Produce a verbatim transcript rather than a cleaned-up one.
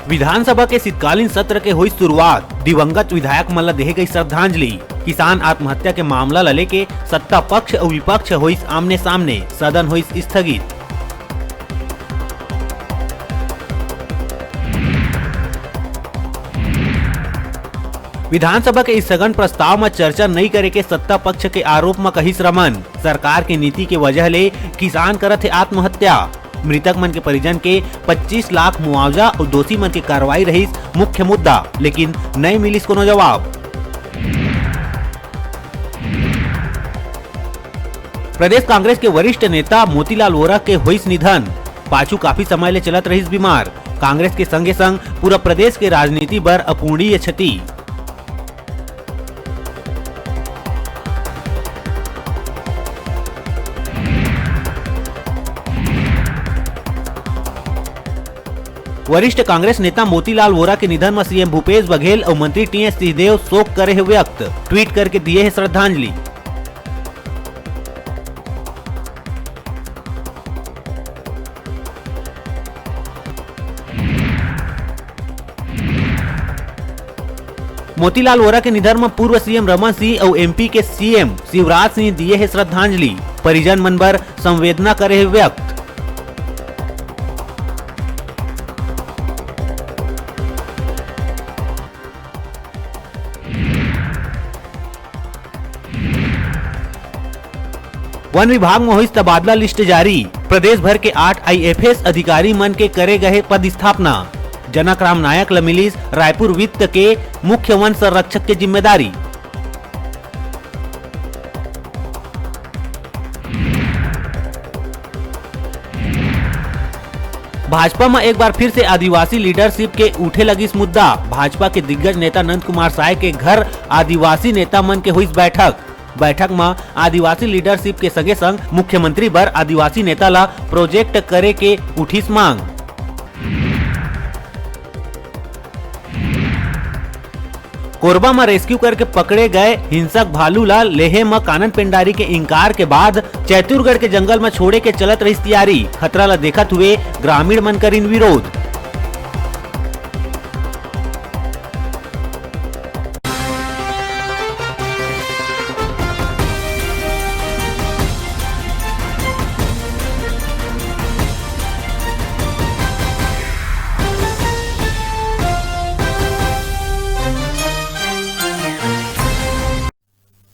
विधानसभा के शीतकालीन सत्र के होइस शुरुआत, दिवंगत विधायक मन ल देहे गई श्रद्धांजलि। किसान आत्महत्या के मामला ल लेके सत्ता पक्ष अउ विपक्ष होइस आमने सामने, सदन होइस स्थगित। विधानसभा के स्थगन प्रस्ताव म चर्चा नइ करे के सत्ता पक्ष के आरोप म कहिस रमन, सरकार के नीति के वजह ले किसान करत हे आत्महत्या। मृतक मन के परिजन के पच्चीस लाख मुआवजा अउ दोषी मन के कार्रवाई रहिस मुख्य मुद्दा, लेकिन नइ मिलिस कोनो जवाब। प्रदेश कांग्रेस के वरिष्ठ नेता मोतीलाल वोरा के होइस निधन। पाछू काफी समय ले चलत रहिस बीमार। कांग्रेस के संगे संग पूरा प्रदेश के राजनीति बर अपूरणीय क्षति। वरिष्ठ कांग्रेस नेता मोतीलाल वोरा के निधन म सीएम भूपेश बघेल अउ मंत्री टीएस सिंहदेव शोक करे हे व्यक्त, ट्वीट करके दिए हे श्रद्धांजलि। मोतीलाल वोरा के निधन म पूर्व सीएम रमन सिंह अउ एमपी के सीएम शिवराज सिंह दिए हे श्रद्धांजलि, परिजन मन बर संवेदना करे हे व्यक्त। वन विभाग म होइस तबादला लिस्ट जारी, प्रदेश भर के आठ आईएफएस अधिकारी मन के करे गए पदस्थापना। जनक राम नायक ल मिलिस रायपुर वित्त के मुख्य वन संरक्षक के जिम्मेदारी। भाजपा म एक बार फिर से आदिवासी लीडरशिप के उठे लगिस मुद्दा। भाजपा के दिग्गज नेता नंद कुमार साय के घर आदिवासी नेता मन के होइस बैठक। बैठक म आदिवासी लीडरशिप के संगे संग मुख्यमंत्री बर आदिवासी नेता ला प्रोजेक्ट करे के उठिस मांग। कोरबा म रेस्क्यू करके पकड़े गए हिंसक भालू ला लेहे म कानन पेंडारी के इंकार के बाद चैतुरगढ़ के जंगल म छोड़े के चलत रहिस तियारी। खतरा ला देखत हुए ग्रामीण मन करिन विरोध।